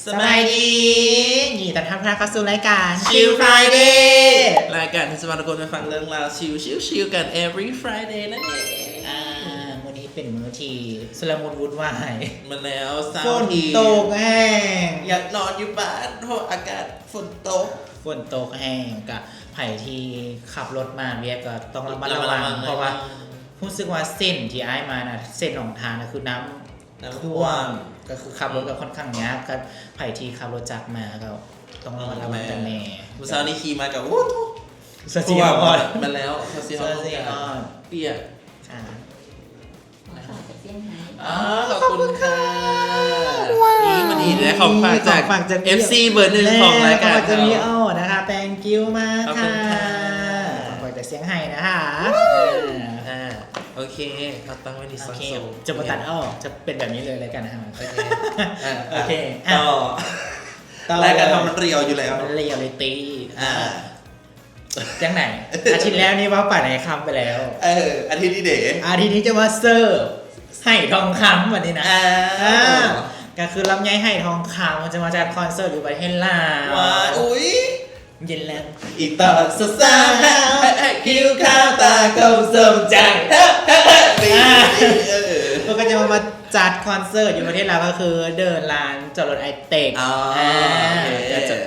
ສະບາຍດີ ຍິນດີຕ້ອນຮັບເຂົ້າສູ່ລາຍການ Chill Friday ລາຍການທີ່ຈະພາທຸກຄົນໄປຟັງເລື່ອງລາວຊິວໆໆກັນ every Friday ນັ້ນເອງ. ອ່າ ມື້ນີ້ເປັນມື້ທີ່ຊຸນລະມຸນວຸນວາຍ ແມ່ນແລ້ວ ເຊົ້າ ຝົນຕົກແຮງ ຢາກນອນຢູ່ບ້ານ ເພາະອາກາດຝົນຕົກ ຝົນຕົກແຮງ. ກະໃຜທີ່ຂັບລົດມາວຽກກໍຕ້ອງລະມັດລະວັງ ລະມັດລະວັງ ເພາະວ່າ ແມ່ນ ຮູ້ສຶກວ່າເສັ້ນທີ່ອ້າຍມານະ ເສັ້ນໜອງທານນະ ຄືນ້ຳ ນ້ຳຖ້ວມ ຖ້ວມ ກໍຄືຂັບລົດກໍຄ່ອນຂ້າງຍາກ ກໍໃຜທີ່ຂັບລົດຈັກມາກໍຕ້ອງລະມັດລະວັງກັນແດ່. ມື້ເຊົ້ານີ້ຂີ່ມາກໍ ໂອ້ໂຫ ເສື້ອ ເສື້ອ ຊິຮ້ອນ ແມ່ນແລ້ວ ເສື້ອຊິຮ້ອນ ເສື້ອຊິຮ້ອນ ປຽກ. ອ່າ ຂໍຝາກເປັນສຽງໃຫ້ ອ່າ ຂອບຄຸນຄ່ະ ຂອບຄຸນຄ່ະ. ນີ້ ມື້ນີ້ໄດ້ຂອງຝາກຈາກ ຂອງຝາກຈາກ ເອັຟຊີ ເບີໜຶ່ງຂອງລາຍການເຮົາ ຂອງຝາກຈາກມີໂອນະຄະ thank you ມາກ ຂອບຄຸນຄ່ະ ຂອງຝາກຈາກຊຽງໄຮ້ນະຄະ. ອ່າ ໂອເຄ ເຮົາຕັ້ງໄວ້ນີ້ ໂອເຄ ຊັ້ນໆ ຈະບໍ່ຕັດອອກ ຈະເປັນແບບນີ້ເລີຍລາຍການເຮົາ. ໂອເຄ ອ່າ ໂອເຄ ອ່າ ຕໍ່ ລາຍການເຮົາມັນລຽວຢູ່ແລ້ວ ມັນລຽວເລີຍຕິ ອ່າ ຈັ່ງໃດ? ອາທິດແລ້ວນີ້ເວົ້າປານໃນຄຳໄປແລ້ວ ເອີ ອາທິດນີ້ເດ? ອາທິດນີ້ຈະມາເສີບໄຫທອງຄຳບັດນີ້ນະ ອ່າ ອ່າ ກໍຄືລຳໄຍໄຫທອງຄຳຈະມາຈັດຄອນເສີດຢູ່ປະເທດລາວ. ວ້າ ອຸ້ຍ ເຢັນແລ້ວ ອີຕອນສາວໆ ຜິວຂາວຕາຄົມສົມໃຈ ອ່າ ເອີ ເພິ່ນກໍຈະມາຈັດຄອນເສີດຢູ່ປະເທດລາວ ກໍຄືເດີລານຈອດລົດໄອເຕັກ ອໍ ອ່າ ໂອເຄ ກໍຈະ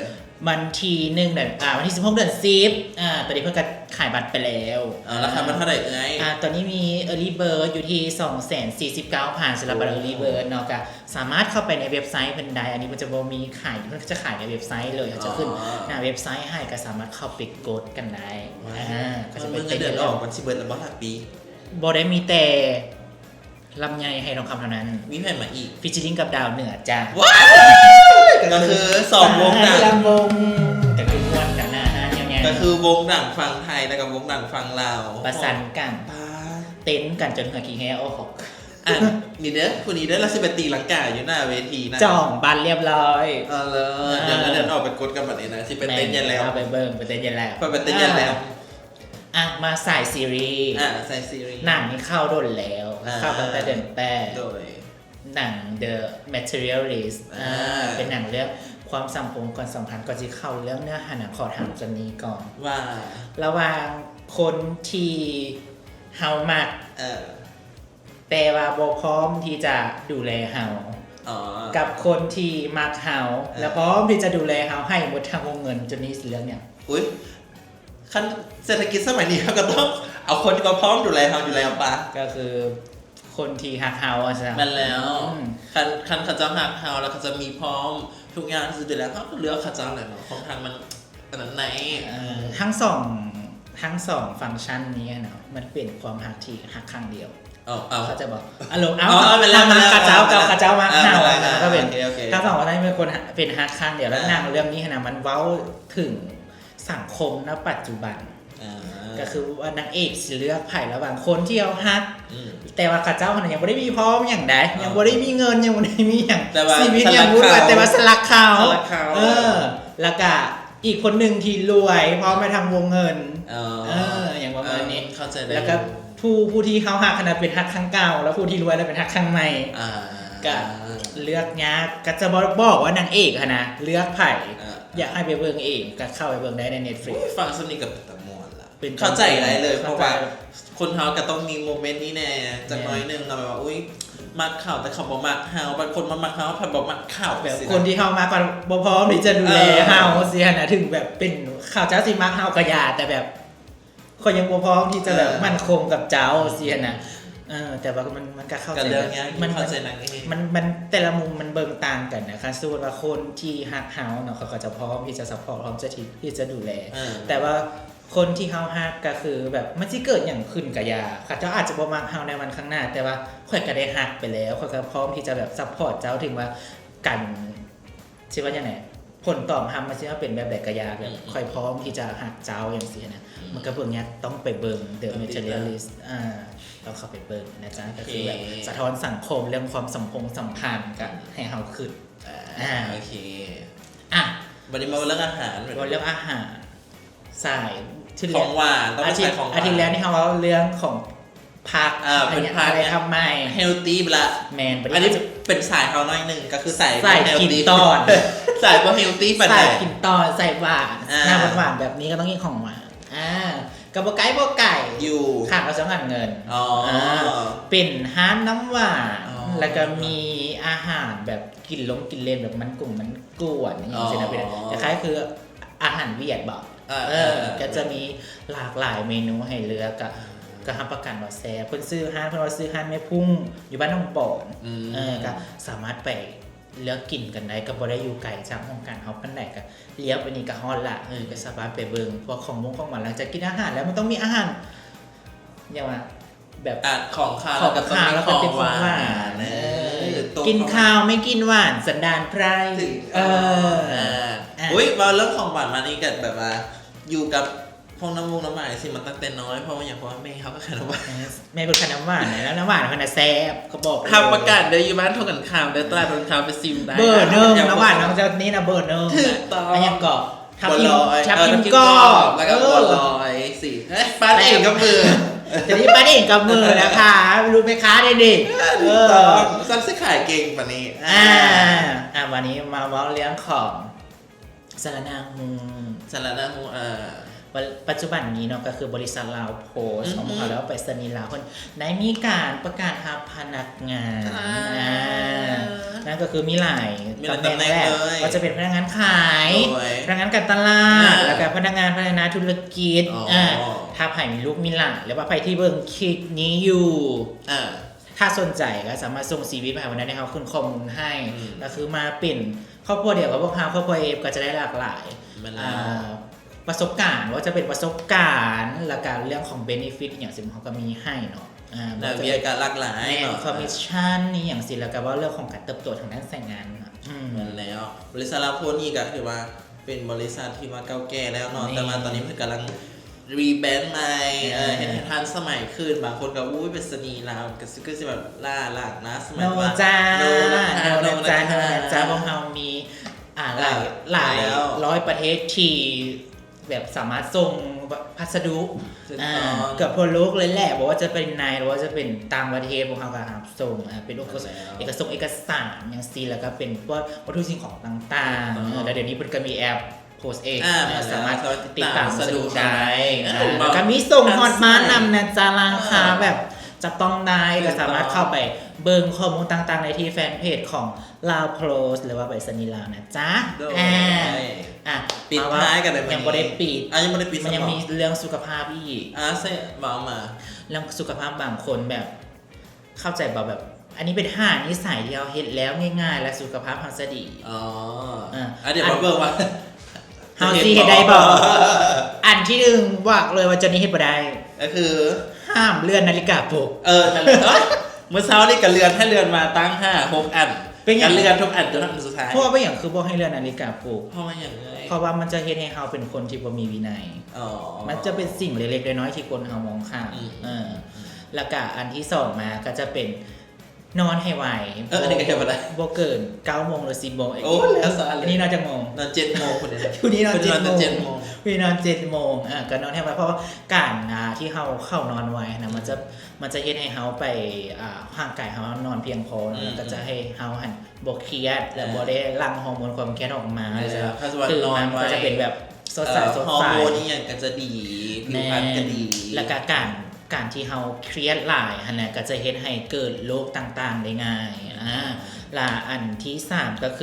ວັນທີໜຶ່ງ ເດືອນ ອ່າ ວັນທີສິບຫົກ ເດືອນສິບ ອ່າ ຕອນນີ້ເພິ່ນກໍຂາຍບັດໄປແລ້ວ. ອ່າ ລາຄາບັດເທົ່າໃດເອື້ອຍ? ອ່າ ຕອນນີ້ມີ early bird ຢູ່ທີ່ ສອງແສນສີ່ສິບເກົ້າພັນ ສຳລັບບັດ early bird ເນາະ ກໍສາມາດເຂົ້າໄປໃນເວັບໄຊເພິ່ນໄດ້. ອັນນີ້ເພິ່ນຈະບໍ່ມີຂາຍ ເພິ່ນຈະຂາຍໃນເວັບໄຊເລີຍ ເຂົາຈະຂຶ້ນໜ້າເວັບໄຊໃຫ້ ກໍສາມາດເຂົ້າໄປກົດກັນໄດ້. ອ່າ ກໍຈະເປັນເງິນເດືອນອອກ ມັນຊິເບິດແລ້ວບໍ່ ຫ້າປີ? ບໍ່ໄດ້ມີແຕ່ ລຳໄຍໄຫທອງຄຳເທົ່ານັ້ນ ມີໃຜມາອີກ? featuring ກັບດາວເໜືອຈ້າ. ວ້າຍ ກໍຄືສອງວົງດັງ ລຳວົງ ກໍຄືມ່ວນກັນໜ້າຮ້ານຍາວໆ ກໍຄືວົງດັງຝັ່ງໄທ ແລ້ວກໍວົງດັງຝັ່ງລາວ ປະສານກັນ ປາ ເຕັ້ນກັນຈົນເຫື່ອຂີ້ແຮ່ອອກ. ອັນນີ້ເດີ ຜູ້ນີ້ເດີ ລາວຊິໄປຕີລັງກາຢູ່ໜ້າເວທີນະ ຈອງບັດລຽບຮ້ອຍ. ເອີ ດຽວເດີນອອກໄປກົດກັນບັດນີ້ນະ ຊິໄປເຕັ້ນໃຫຍ່ແລ້ວ ເອົາໄປເບິ່ງ ໄປເຕັ້ນໃຫຍ່ແລ້ວ ໄປເຕັ້ນໃຫຍ່ແລ້ວ. ອ່າ ອ່ະ ມາສາຍຊີຣີ ອ່າ ສາຍຊີຣີ ໜັງນີ້ເຂົ້າດົນແລ້ວ ອ່າ ເຂົ້າຕັ້ງແຕ່ເດືອນແປດ ໂດຍ ໜັງ The Materialist ອ່າ ອ່າ ເປັນໜັງເລື່ອງຄວາມສັງຄົມ ຄວາມສຳພັນ. ກ່ອນຊິເຂົ້າເລື່ອງເນື້ອຫາໜັງ ຂໍຖາມເຈົ້ານີ້ກ່ອນວ່າ ລະຫວ່າງຄົນທີ່ເຮົາມັກ ເອີ ແຕ່ວ່າບໍ່ພ້ອມທີ່ຈະດູແລເຮົາ ອໍ ກັບຄົນທີ່ມັກເຮົາ ເອີ ແລະ ພ້ອມທີ່ຈະດູແລເຮົາໃຫ້ໝົດທັງວົງເງິນ ເຈົ້ານີ້ຊິເລືອກຫຍັງ? ອຸ້ຍ ຄັນເສດຖະກິດສະໄໝນີ້ ເຮົາກໍຕ້ອງເອົາຄົນທີ່ບໍ່ພ້ອມດູແລເຮົາຢູ່ແລ້ວປະ ກໍຄືຄົນທີ່ຮັກເຮົາວ່າຊັ້ນ. ແມ່ນແລ້ວ ອືມ ຄັນ ຄັນເຂົາເຈົ້າຮັກເຮົາ ແລ້ວເຂົາເຈົ້າມີພ້ອມທຸກຢ່າງທີ່ຈະດູແລເຮົາ ເຮົາກໍເລືອກເຂົາເຈົ້າແຫຼະເນາະ ຂອງທາງມັນ ອັນນັ້ນໃນ ເອີ ທັງສອງ ທັງສອງຟັງຊັນນີ້ເນາະ ມັນເປັນຄວາມຮັກທີ່ຮັກຄັ້ງດຽວ. ເອົາ ເອົາ ເຂົ້າໃຈບໍ່? ອາລົມ ເອົາ ເອົາ ເອົາ ແມ່ນແລ້ວ ເຂົາເຈົ້າ ເຂົາເຈົ້າມັກເຮົາ ເອີ ເນາະ ກໍເປັນ ໂອເຄ ໂອເຄ ທັງສອງຄົນນັ້ນເປັນຄົນ ເປັນຮັກຄັ້ງດຽວ ແລ້ວ ອ່າ ໜັງເລື່ອງນີ້ຫັ້ນນະ ມັນເວົ້າເຖິງສັງຄົມນະປັດຈຸບັນ ອ່າ ກໍຄືວ່ານາງເອກຊິເລືອກໃຜລະຫວ່າງຄົນທີ່ເຮົາຮັກ ອືມ ແຕ່ວ່າເຂົາເຈົ້າຫັ້ນນະຍັງບໍ່ໄດ້ມີພ້ອມຫຍັງໃດ ອ່າ ຍັງບໍ່ໄດ້ມີເງິນ ຍັງບໍ່ໄດ້ມີຫຍັງ ແຕ່ວ່າ ຊີວິດຍັງວຸ່ນວາຍ ແຕ່ວ່າສະລັກເຂົາ ສະລັກເຂົາ ເອີ ແລ້ວກະ ອີກຄົນໜຶ່ງທີ່ລວຍ ພ້ອມໄປທາງວົງເງິນ ເອີ ເອີ ຫຍັງປະມານນີ້ ເອີ ເຂົ້າໃຈໄດ້ ແລ້ວກໍ ຢູ່ ຜູ້ ຜູ້ທີ່ເຮົາຮັກຫັ້ນນະເປັນຮັກຄັ້ງເກົ່າ ແລ້ວຜູ້ທີ່ລວຍລະເປັນຮັກຄັ້ງໃໝ່ ອ່າ ກະເລືອກຍາກ ກະຈະບອກ ບອກວ່ານາງເອກຫັ້ນນະເລືອກໃຜ ອ່າ ຢາກໃຫ້ໄປເບິ່ງເອງ ກະເຂົ້າໄປເບິ່ງໄດ້ໃນ Netflix. ໂອ້ຍ ຟັງສ່ຳນີ້ກໍເປັນຕາມ່ວນລະ ເປັນ ເຂົ້າໃຈໄດ້ເລີຍ ເຂົ້າໃຈ ເພາະວ່າຄົນເຮົາກໍຕ້ອງມີໂມເມັນນີ້ແດ່ຈັກໜ້ອຍໜຶ່ງເນາະ ແມ່ນ ແບບວ່າ ອຸ້ຍ ມັກເຂົາ ແຕ່ເຂົາບໍ່ມັກເຮົາ ບາດຄົນມາມັກເຮົາ ເຂົາບໍ່ມັກເຂົາ ແບບ ຊິນະ ຄົນທີ່ເຮົາມັກກໍບໍ່ພ້ອມທີ່ຈະດູແລ ເອີ ເຮົາ ຊີ້ຫັ້ນນະ ເຖິງແບບເປັນ ເຂົາເຈົ້າຊິມັກເຮົາກໍຢ່າ ແຕ່ແບບ ຂ້ອຍຍັງບໍ່ພ້ອມທີ່ຈະແບບ ເອີ ໝັ້ນຄົງກັບເຈົ້າ ເອີ ຊີ້ຫັ້ນນະ ເອີ ແຕ່ວ່າມັນ ມັນກໍເຂົ້າໃຈ ກໍເລື່ອງຍາກ ມັນ ເຂົ້າໃຈນາງເອງ ມັນ ມັນ ແຕ່ລະມຸມມັນເບິ່ງຕ່າງກັນນະ ຄັນສົມມຸດວ່າຄົນທີ່ຮັກເຮົາເນາະ ເຂົາກໍຈະພ້ອມທີ່ຈະ support ພ້ອມຈະທີ່ ທີ່ຈະດູແລ ເອີ ແຕ່ວ່າ ຄົນທີ່ເຮົາຮັກກໍຄືແບບ ມັນຊິເກີດຫຍັງຂຶ້ນກໍຢ່າ ເຂົາເຈົ້າອາດຈະບໍ່ມັກເຮົາໃນວັນຂ້າງໜ້າ ແຕ່ວ່າຂ້ອຍກໍໄດ້ຮັກໄປແລ້ວ ຂ້ອຍກໍພ້ອມທີ່ຈະແບບ support ເຈົ້າ ເຖິງວ່າການ ຊິວ່າຈັ່ງໃດ ຜົນຕອບຮັບມັນຊິມາເປັນແບບໃດກໍຢ່າ ແບບ ອືມ ຂ້ອຍພ້ອມທີ່ຈະຮັກເຈົ້າ ຈັ່ງຊີ້ນະ ອືມ ມັນກໍເບິ່ງຍາກ ຕ້ອງໄປເບິ່ງ The ຕ້ອງຕິດຕາມ Materialist ອ່າ ຕ້ອງເຂົ້າໄປເບິ່ງນະຈ໊ະ ໂອເຄ ກໍຄືແບບສະທ້ອນສັງຄົມເລື່ອງຄວາມສຳພົງສຳພັນກັນ ອືມ ໃຫ້ເຮົາຄິດ ອ່າ ອ່າ ໂອເຄ ອ່ະ ບັດນີ້ມາເວົ້າເລື່ອງອາຫານ ເວົ້າເລື່ອງອາຫານ ສາຍ ຂອງຫວານ ຕ້ອງເປັນສາຍຂອງຫວານ ອາທິດ ອາທິດແລ້ວນີ້ເຮົາເວົ້າເລື່ອງຂອງ ພັກ ເອີ ເປັນພັກ ອາ ອາໄລທຳໃໝ່ ເຮລຕີລະ ແມ່ນ ອັນນີ້ເປັນສາຍເຮົາໜ້ອຍໜຶ່ງ ກໍຄືສາຍ ສາຍກິນຕອນ ສາຍບໍ່ເຮລຕີປານໃດ ສາຍກິນຕອນ ສາຍຫວານ ອ່າ ໜ້າຫວານໆແບບນີ້ກໍຕ້ອງກິນຂອງຫວານ ອ່າ ກໍບໍ່ໄກບໍ່ໄກ ຢູ່ຂ້າງກະຊວງການເງິນ ອໍ ອ່າ ເປັນຮ້ານນ້ຳຫວານ ອໍ ແລ້ວກໍມີອາຫານແບບກິນລົງກິນເຫຼັ້ນ ແບບມັນກົງມັນກວນ ອີ່ຫຍັງຊີ້ນະ ອໍ ເປັນຄ້າຍໆຄື ອາຫານຫວຽດບໍ ເອີ ເອີ ເອີ ກໍຈະມີຫຼາກຫຼາຍເມນູໃຫ້ເລືອກ ກໍ ອ່າ ກໍຮັບປະກັນວ່າແຊບ ເພິ່ນຊື່ຮ້ານ ເພິ່ນວ່າຊື່ຮ້ານແມ່ພຸ້ງ ຢູ່ບ້ານໜອງປອນ ອືມ ເອີ ກໍສາມາດໄປເລືອກກິນກັນໄດ້ ກໍບໍ່ໄດ້ຢູ່ໄກຈາກຫ້ອງການເຮົາປານໃດ ກໍລ້ຽວໄປນີ້ກໍຮອດລະ ເອີ ກໍສາມາດໄປເບິ່ງພວກຂອງມົ້ງຂອງຫວານ ຫຼັງຈາກກິນອາຫານແລ້ວ ມັນຕ້ອງມີອາຫານ ຫຍັງວ່າ ແບບ ອ່າ ຂອງຄາວ ຂອງຄາວແລ້ວກໍຕ້ອງມີຂອງຫວານ ເອີ ກິນຄາວໄມ່ກິນຫວານ ສັນດານໃຜ ເອີ ອ່າ ອຸ້ຍ ເວົ້າເລື່ອງຂອງຫວານມານີ້ກໍແບບວ່າ ຢູ່ກັບພວກນ້ຳມຸ້ງນ້ຳໝາຍຊີ້ມາຕັ້ງແຕ່ນ້ອຍ ເພາະວ່າຫຍັງ ເພາະວ່າແມ່ເຮົາກໍຂາຍນ້ຳຫວານ ເອີ ແມ່ເພິ່ນຂາຍນ້ຳຫວານ ແລ້ວນ້ຳຫວານເພິ່ນນະແຊບ ກໍບອກ ຮັບປະກັນເດີ ຢູ່ບ້ານທົ່ງກັນຂ້າມເດີ ຕະຫຼາດທົ່ງກັນຂ້າມໄປຊີມໄດ້ ເບີໜຶ່ງ ນ້ຳຫວານນ້ອງເຈົ້ານີ້ນະເບີໜຶ່ງ ຖືກຕ້ອງ ອັນຫຍັງເກາະ ທັບທິມ ທັບທິມກອບ ແລ້ວກໍບົວລອຍ ສີ່ ເອີ ປັ່ນເອງກັບມື ຈະໄດ້ປັ່ນເອງກັບມືນະຄະ ລູກແມ່ຄ້າໄດ້ນີ້ ຖືກຕ້ອງ ເອີ ຊັ້ນຊິຂາຍເກັ່ງປານນີ້ ອ່າ ອ່າ ອ່າ ບາດນີ້ມາເວົ້າເລື່ອງຂອງສາລະນາໂຮມ ສາລະນາໂຮມ ເອີ ປັດ ປັດຈຸບັນນີ້ເນາະ ກໍຄືບໍລິສັດລາວໂພສຂອງເຮົາ ແລ້ວໄປສະນີລາວ ເພິ່ນໄດ້ມີການປະກາດຮັບພະນັກ ງານ ອ່າ ນັ້ນກໍຄືມີຫຼາຍ ມີຫຼາຍຕຳແໜ່ງ ຕຳແໜ່ງແຫຼະ ເລີຍ ວ່າຈະເປັນພະນັກງານຂາຍ ໂດຍ ພະນັກງານການຕະຫຼາດ ອ່າ ແລ້ວກໍພະນັກງານພັດທະນາທຸລະກິດ ອໍ ອ່າ ຖ້າໃຜມີລູກມີຫຼານ ຫຼືວ່າໃຜທີ່ເບິ່ງຄລິບນີ້ຢູ່ ອ່າ ຖ້າສົນໃຈກໍສາມາດສົ່ງຊີວີໄປຫາເຮົາໄດ້ ໃຫ້ເຮົາຂຶ້ນຂໍ້ມູນໃຫ້ ອືມ ກໍຄືມາເປັນຄອບຄົວດຽວກັບພວກເຮົາ ຄອບຄົວເອຟກໍຈະໄດ້ຫຼາກຫຼາຍ ແມ່ນແລ້ວ ອ່າ ປະສົບການ ບໍ່ວ່າຈະເປັນປະສົບການ ແລ້ວກະເລື່ອງຂອງເບເນຟິດອີ່ຫຍັງຊີ້ ເຮົາກໍມີໃຫ້ເນາະ ອ່າ ແລ້ວວຽກກໍຫຼາກຫຼາຍເນາະ ຄອມມິດຊັນອີ່ຫຍັງຊີ້ ແລ້ວກໍເວົ້າເລື່ອງຂອງການເຕີບໂຕທາງດ້ານສາຍງານເນາະ ອືມ ແມ່ນແລ້ວ ບໍລິສັດລາວໂພນນີ້ກໍຖືວ່າເປັນບໍລິສັດທີ່ວ່າເກົ່າແກ່ແລ້ວເນາະ ແຕ່ວ່າຕອນນີ້ເພິ່ນກຳລັງ rebrand ໃໝ່ ເອີ ເຮັດໃຫ້ທັນສະໄໝຂຶ້ນ ບາງຄົນກໍ ອຸ້ຍ ໄປສະນີລາວ ກໍຄື ຄືຊິແບບລ້າຫຼັງນະ ສະໄໝ ໂນ ວ່າ ຈ້າ ໂນ ໂນ ຈ້າ ໂນ ຈ້າ ພວກເຮົາມີ ອ່າ ຫຼາຍ ຫຼາຍຮ້ອຍປະເທດທີ່ແບບສາມາດສົ່ງພັດສະດຸ ຖືກຕ້ອງ ອ່າ ເກືອບທົ່ວໂລກເລີຍແຫຼະ ບໍ່ວ່າຈະເປັນໃນ ຫຼືວ່າຈະເປັນຕ່າງປະເທດ ພວກເຮົາກໍຮັບສົ່ງ ອ່າ ເປັນ ເປັນເອກະສົງເອກະສານຫຍັງຊີ້ ແລ້ວກໍເປັນພວກວັດຖຸສິ່ງຂອງຕ່າງໆ ຖືກຕ້ອງ ເອີ ແລ້ວດຽວນີ້ເພິ່ນກໍມີແອບ ໂພສເອງ ອ່າ ສາມາດຕິດຕາມສະດວກໄດ້ ອ່າ ແລ້ວກໍມີສົ່ງຮອດມານຳນະຈ໊ະ ລາຄາແບບຈັບຕ້ອງໄດ້ ຖືກຕ້ອງ ກໍສາມາດເຂົ້າໄປເບິ່ງຂໍ້ມູນຕ່າງໆໄດ້ທີ່ແຟນເພຈຂອງລາວໂພສ ຫຼືວ່າໄປສະນີລາວນະຈ໊ະ ໂດຍ ອ່າ ອ່າ ປິດທ້າຍກັນເລີຍ ຍັງບໍ່ໄດ້ປິດ ອ່າ ຍັງບໍ່ໄດ້ປິດ ມັນຍັງມີເລື່ອງສຸຂະພາບອີກ ອ່າ ເວົ້າມາ ເລື່ອງສຸຂະພາບ ບາງຄົນແບບ ເຂົ້າໃຈບໍ່ ແບບ ອັນນີ້ເປັນຫ້ານິໄສທີ່ເຮົາເຮັດແລ້ວງ່າຍໆ ແລະ ສຸຂະພາບເຮົາຈະດີ ອໍ ເອີ ອ່ະ ດຽວມາເບິ່ງວ່າເຮົາຊິເຮັດໄດ້ບໍ່ ອັນທີໜຶ່ງບອກເລີຍວ່າຈອນນີ້ເຮັດບໍ່ໄດ້ ກໍຄື ຫ້າມເລື່ອນນາລິກາປຸກ ເອີ ນັ້ນແຫຼະ ເອີ ມື້ເຊົ້ານີ້ກໍເລື່ອນ ໃຫ້ເລື່ອນມາຕັ້ງຫ້າຫົກອັນ ເປັນຫຍັງ ກໍເລື່ອນທຸກອັນຈົນຮອດອັນສຸດທ້າຍ ເພາະວ່າເປັນຫຍັງຄືບໍ່ໃຫ້ເລື່ອນນາລິກາປຸກ ເພາະວ່າຫຍັງເອີຍ ເພາະວ່າມັນຈະເຮັດໃຫ້ເຮົາເປັນຄົນທີ່ບໍ່ມີວິໄນ ອໍ ມັນຈະເປັນສິ່ງເລັກໆນ້ອຍໆທີ່ຄົນເຮົາມອງຂ້າມ ອືມ ເອີ ແລ້ວກະອັນທີສອງມາກໍຈະເປັນ ນອນໃຫ້ໄວ ເອີ ອັນນີ້ກໍເຮັດບໍ່ໄດ້ ບໍ່ເກີນເກົ້າໂມງ ຫຼື ສິບໂມງ ໂອ້ ແລ້ວແຕ່ ອັນນີ້ນອນຈັກໂມງ? ນອນເຈັດໂມງພຸ້ນເດ ຢູ່ນີ້ນອນເຈັດໂມງ ຢູ່ນີ້ນອນເຈັດໂມງ ອ່າ ກໍນອນໃຫ້ໄວ ເພາະວ່າການ ອ່າ ທີ່ເຮົາເຂົ້ານອນໄວຫັ້ນນະ ມັນຈະ ມັນຈະເຮັດໃຫ້ເຮົາໄປ ອ່າ ຮ່າງກາຍເຮົານອນພຽງພໍເນາະ ອືມ ແລ້ວກໍຈະໃຫ້ເຮົາຫັ້ນບໍ່ຄຽດ ແລ້ວບໍ່ໄດ້ຫຼັ່ງຮໍໂມນຄວາມຄຽດອອກມາ ແລ້ວຕື່ນມາມັນກໍຈະເປັນແບບ ສົດໃສ ເອີ ສົດໃສ ຮໍໂມນອີ່ຫຍັງກໍຈະດີ ຜິວພັນກໍດີ ແມ່ນ ແລ້ວກະການ ການທີ່ເຮົາຄຽດຫຼາຍຫັ້ນນະ ກໍຈະເຮັດໃຫ້ເກີດໂລກຕ່າງໆໄດ້ງ່າຍ ອ່າ ແລະ ອັນທີສາມກໍຄື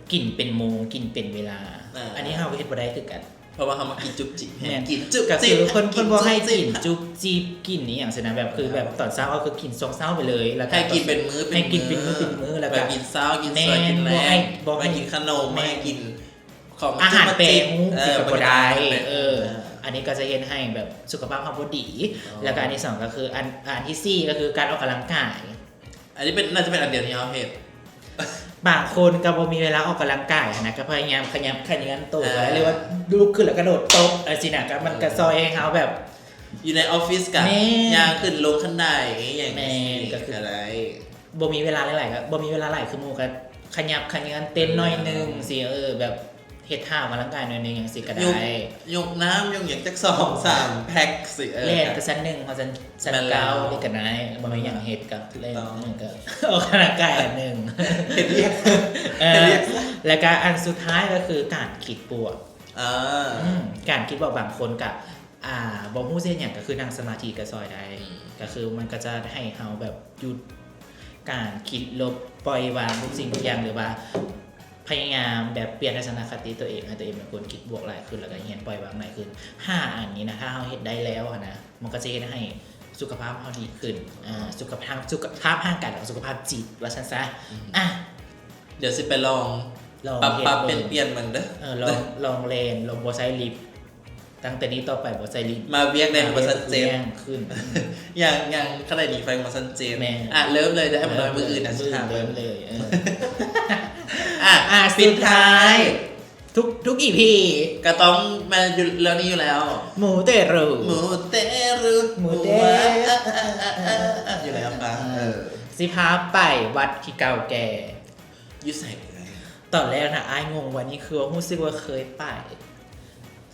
ກິນເປັນໂມງ ກິນເປັນເວລາ ອ່າ ອັນນີ້ເຮົາກໍເຮັດບໍ່ໄດ້ຄືກັນ ເພາະວ່າເຮົາມັກກິນຈຸບຈິບ ແມ່ນ ກິນຈຸບຈິບ ກໍຄືເພິ່ນ ເພິ່ນບໍ່ໃຫ້ກິນຈຸບຈິບ ກິນອີ່ຫຍັງຊີ້ນະ ແບບ ຄືແບບຕອນເຊົ້າກໍຄືກິນຊ່ວງເຊົ້າໄປເລີຍ ແລ້ວກໍໃຫ້ກິນເປັນມື້ເປັນມື້ ແລ້ວກໍກິນເປັນມື້ເປັນມື້ ແລ້ວກໍກິນເຊົ້າ ກິນສວຍ ກິນແລງ ບໍ່ໃຫ້ ບໍ່ໃຫ້ກິນຂະໜົມ ແມ່ນ ບໍ່ໃຫ້ກິນ ຂອງອາຫານແປຮູບ ເອີ ຊິກໍບໍ່ໄດ້ ເອີ ເອີ ອັນນີ້ກໍຈະເຮັດໃຫ້ແບບສຸຂະພາບເຮົາບໍ່ດີ ອໍ ແລ້ວກໍອັນທີສອງກໍຄື ອັນ ອັນທີສີ່ກໍຄືການອອກກຳລັງກາຍ ອັນນີ້ເປັນ ໜ້າຈະເປັນອັນດຽວທີ່ເຮົາເຮັດ ບາງຄົນກໍບໍ່ມີເວລາອອກກຳລັງກາຍຫັ້ນນະ ກໍພະຍາຍາມຂະຫຍັບຂະເຫຍື້ອນໂຕ ເອີ ກໍໄດ້ ຫຼືວ່າລຸກຂຶ້ນແລ້ວກະໂດດຕົບ ຈັ່ງຊີ້ນະ ກໍມັນກໍ ເອີ ຊ່ອຍໃຫ້ເຮົາແບບ ຢູ່ໃນອອບຟິດກໍ ແມ່ນ ຍ່າງຂຶ້ນລົງຂັ້ນໄດຫຍັງ ແມ່ນ ຈັ່ງຊີ້ ກໍຄື ກໍໄດ້ ບໍ່ມີເວລາຫຼາຍໆ ກໍບໍ່ມີເວລາຫຼາຍຄືໝູ່ ກໍຂະຫຍັບຂະເຫຍື້ອນເຕັ້ນໜ້ອຍໜຶ່ງ ເອີ ຊີ້ ເອີ ແບບ ເຮັດທ່າອອກກຳລັງກາຍໜ້ອຍໜຶ່ງຈັ່ງຊີ້ກໍໄດ້ ຍົກ ຍົກນ້ຳຍົກຫຍັງຈັກສອງສາມແພັກຊີ້ ເອີ ແລ່ນກໍຊັ້ນໜຶ່ງ ເຮົາຊັ້ນຊັ້ນເກົ້າເຮັດກໍໄດ້ ບໍ່ມີຫຍັງເຮັດກໍແລ່ນໜຶ່ງກໍອອກກຳລັງກາຍອັນໜຶ່ງ ເຮັດວຽກ ເອີ ແລ້ວກໍອັນສຸດທ້າຍກໍຄືການຄິດບວກ ເອີ ອືມ ການຄິດບວກບາງຄົນກໍ ອ່າ ບໍ່ຮູ້ຊິເຮັດຫຍັງ ກໍຄືນັ່ງສະມາທິກໍຊ່ອຍໄດ້ ອືມ ກໍຄືມັນກໍຈະໃຫ້ເຮົາແບບຢຸດການຄິດລົບ ປ່ອຍວາງທຸກສິ່ງທຸກຢ່າງ ຫຼືວ່າພະຍາຍາມແບບປ່ຽນທັດສະນະຄະຕິຕົວເອງ ໃຫ້ຕົວເອງເປັນຄົນຄິດບວກຫຼາຍຂຶ້ນ ແລ້ວກໍຮຽນປ່ອຍວາງຫຼາຍຂຶ້ນ. ຫ້າອັນນີ້ນະ ຖ້າເຮົາເຮັດໄດ້ແລ້ວຫັ້ນນະ ມັນກໍຈະເຮັດໃຫ້ສຸຂະພາບເຮົາດີຂຶ້ນ ອາ ສຸຂະພາບ ສຸຂະພາບຮ່າງກາຍ ແລະ ສຸຂະພາບຈິດວ່າຊັ້ນຊະ. ອືມ ອາ ດຽວຊິໄປລອງ ລອງປັບປັບປ່ຽນປ່ຽນເບິ່ງເດີ ເອີ ລອງ ລອງແລ່ນ ລອງບໍ່ໃຊ້ລິບ ຕັ້ງແຕ່ນີ້ຕໍ່ໄປບໍ່ໃຊ້ລິບ ມາວຽກແດ່ບໍ່ຊັ້ນເຈັບ ມາວຽກແດ່ຂຶ້ນ ຍັງ ຍັງຂະໜາດນີ້ໄຟບໍ່ຊັ້ນເຈັບ ແມ່ນ ອ່ະ ເລີ່ມເລີຍເດີ ໃຫ້ມັນນ້ອຍ ມື້ອື່ນນະ ເລີ່ມເລີຍ ເອີ ອ່ະ ອ່ະ ປິດທ້າຍ ທຸກ ທຸກອີພີກໍຕ້ອງມາຢູ່ເລື່ອງນີ້ຢູ່ແລ້ວ ມູເຕຣູ ມູເຕຣູ ມູເຕຣູ ຢູ່ແລ້ວປະ ເອີ ເອີ ຊິພາໄປວັດທີ່ເກົ່າແກ່ ຢູ່ໃສ? ຕອນແລກນະ ອ້າຍງົງວ່ານີ້ ຄືວ່າຮູ້ສຶກວ່າເຄີຍໄປ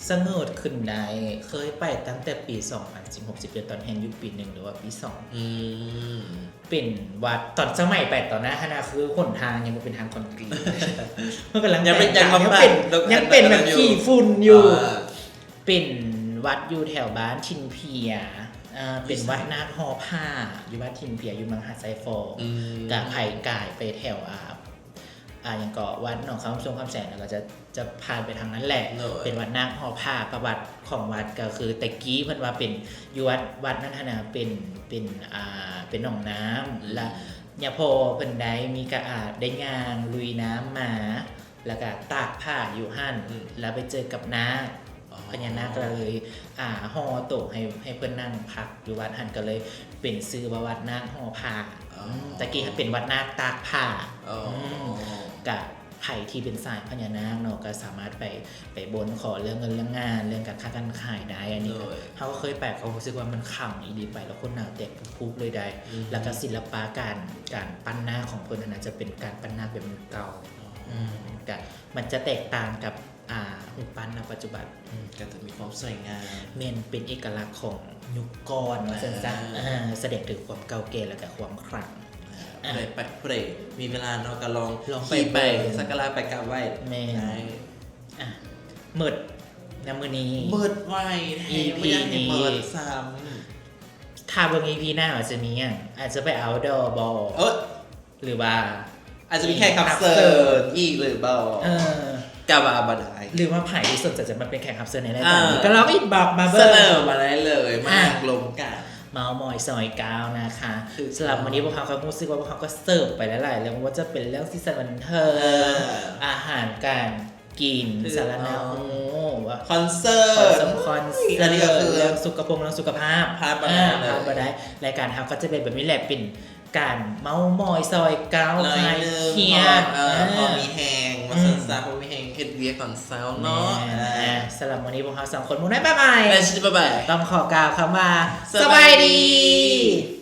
ສະເຫງີດຂຶ້ນໄດ້ ເຄີຍໄປຕັ້ງແຕ່ປີສອງພັນສິບຫົກ ສິບເຈັດ ຕອນຮຽນຢູ່ປີໜຶ່ງ ຫຼືວ່າປີສອງ ອືມ ເປັນວັດ ຕອນສະໄໝໄປຕອນນັ້ນຫັ້ນນະ ຄືຫົນທາງຍັງບໍ່ເປັນທາງຄອນກຣີດ ເພິ່ນກຳລັງ ຍັງເປັນ ແຕ່ງ ຍັງ ຍັງເປັນ ຍັງເປັນແບບຂີ້ຝຸ່ນຢູ່ ອ່າ ເປັນວັດຢູ່ແຖວບ້ານຖິ່ນເພຍ ເປັນວັດນາກຫໍພາ ຢູ່ບ້ານຖິ່ນເພຍ ຢູ່ເມືອງຫາດຊາຍຟອງ ອືມ ກະໃຜກາຍໄປແຖວ ອ່າ ອ່າ ຫຍັງເກາະ ວັດໜອງຄຳຊົງຄຳແສນ ແລ້ວກໍຈະ ຈະຜ່ານໄປທາງນັ້ນແຫຼະ ໂດຍ ເປັນວັດນາກຫໍພາ. ປະຫວັດຂອງວັດກໍຄືແຕ່ກີ້ເພິ່ນວ່າເປັນ ຢູ່ວັດ ວັດນັ້ນຫັ້ນນະ ເປັນ ເປັນ ອ່າ ເປັນໜອງນ້ຳ ອືມ ແລ້ວຍາພໍ່ເພິ່ນໄດ້ມີກະ ອ່າ ໄດ້ຍ່າງລຸຍນ້ຳມາ ແລ້ວກະຕາກຜ້າຢູ່ຫັ້ນ ອືມ ແລ້ວໄປເຈີກັບນາກ ອໍ ພະຍານາກກໍເລີຍ ອ່າ ຫໍ່ໂຕໃຫ້ ໃຫ້ເພິ່ນນັ່ງພັກຢູ່ວັດຫັ້ນ ກໍເລີຍເປັນຊື່ວ່າວັດນາກຫໍພາ ອໍ ອືມ ແຕ່ກີ້ເປັນວັດນາກຕາກຜ້າ ອໍ ອືມ ກະໃຜທີ່ເປັນສາຍພະຍານາກເນາະ ກໍສາມາດໄປ ໄປບົນຂໍເລື່ອງເງິນເລື່ອງງານ ເລື່ອງການຄ້າການຂາຍໄດ້ ອັນນີ້ ໂດຍ ເຮົາກໍເຄີຍໄປ ກໍຮູ້ສຶກວ່າມັນຄັງອີ່ຫຼີ ໄປແລ້ວຄົນໜ້າແຕກປຸບໆເລີຍໄດ໋ ອືມ ແລ້ວກໍສິລະປະການ ການປັ້ນນາກຂອງເພິ່ນຫັ້ນນະ ຈະເປັນການປັ້ນນາກແບບຍຸກເກົ່າ ອໍ ອືມ ກະມັນຈະແຕກຕ່າງກັບ ອ່າ ຮູບປັ້ນນະປັດຈຸບັນ ອືມ ກໍຈະມີຄວາມສວຍງາມ ແມ່ນເປັນເອກະລັກຂອງຍຸກກ່ອນວ່າຊັ້ນຊະ ອ່າ ອ່າ ສະແດງເຖິງຄວາມເກົ່າແກ່ ແລ້ວກະຄວາມຂລັງ ອ່າ ຜູ້ໃດໄປ ຜູ້ໃດມີເວລາເນາະ ກໍລອງ ລອງໄປ ຂີ່ໄປ ເບິ່ງ ສັກກາລະໄປກາບໄຫວ້ ແມ່ນ ໄດ້ ອ່ະ ໝົດນຳມື້ນີ້ ໝົດໄວແທ້ ອີພີ ບໍ່ຢາກໃຫ້ໝົດ ນີ້ ຊ້ຳ ຖ້າເບິ່ງ ອີພີ ໜ້າວ່າຈະມີຫຍັງ ອາດຈະໄປ outdoor ບໍ່ ເອີ ຫຼືວ່າອາດຈະມີແຂກຮັບເຊີນອີກຫຼືບໍ່ ເອີ ກະວ່າບໍ່ໄດ້ ຫຼືວ່າໃຜທີ່ສົນໃຈຈະມາເປັນແຂກຮັບເຊີນໃນລາຍການນີ້ ອ່າ ກໍລອງ inbox ມາເບິ່ງ ສະເໜີມາໄດ້ເລີຍ ອ່າ ມານັ່ງລົມກັນ ເມົາມອຍຊອຍເກົ້ານະຄະ ຖືກຕ້ອງ ສຳລັບມື້ນີ້ພວກເຮົາກໍຮູ້ສຶກວ່າພວກເຮົາກໍເສີບໄປຫຼາຍໆເລື່ອງ ບໍ່ວ່າຈະເປັນເລື່ອງສີສັນບັນເທີງ ອ່າ ອາຫານການ ກິນ ຖືກຕ້ອງ ສາລະນະໂຮ ຄອນເສີດ ຄອນເສີດ ອັນນີ້ກໍຄືເລື່ອງສຸຂະພົງ ເລື່ອງສຸຂະພາບ ພາດບໍ່ໄດ້ ອ່າ ເລີຍ ພາດບໍ່ໄດ້ ລາຍການເຮົາກໍຈະເປັນແບບນີ້ແຫຼະ ເປັນການເມົາມອຍຊອຍເກົ້າ ໜ້ອຍໜຶ່ງ ຄາຍຄຽດ ພໍ ເອີ ເອີ ພໍມີແຮງ ອືມ ວ່າຊັ້ນຊະ ພໍມີແຮງເຮັດວຽກຕອນເຊົ້າເນາະ ແມ່ນ ອ່າ ອ່າ ສຳລັບມື້ນີ້ພວກເຮົາສອງຄົນ ໝູນ້ອຍປ້າໃໝ່ ແລະຊິປ້າໃໝ່ ຕ້ອງຂໍກ່າວຄຳວ່າ ສະບາຍດີ ສະບາຍດີ.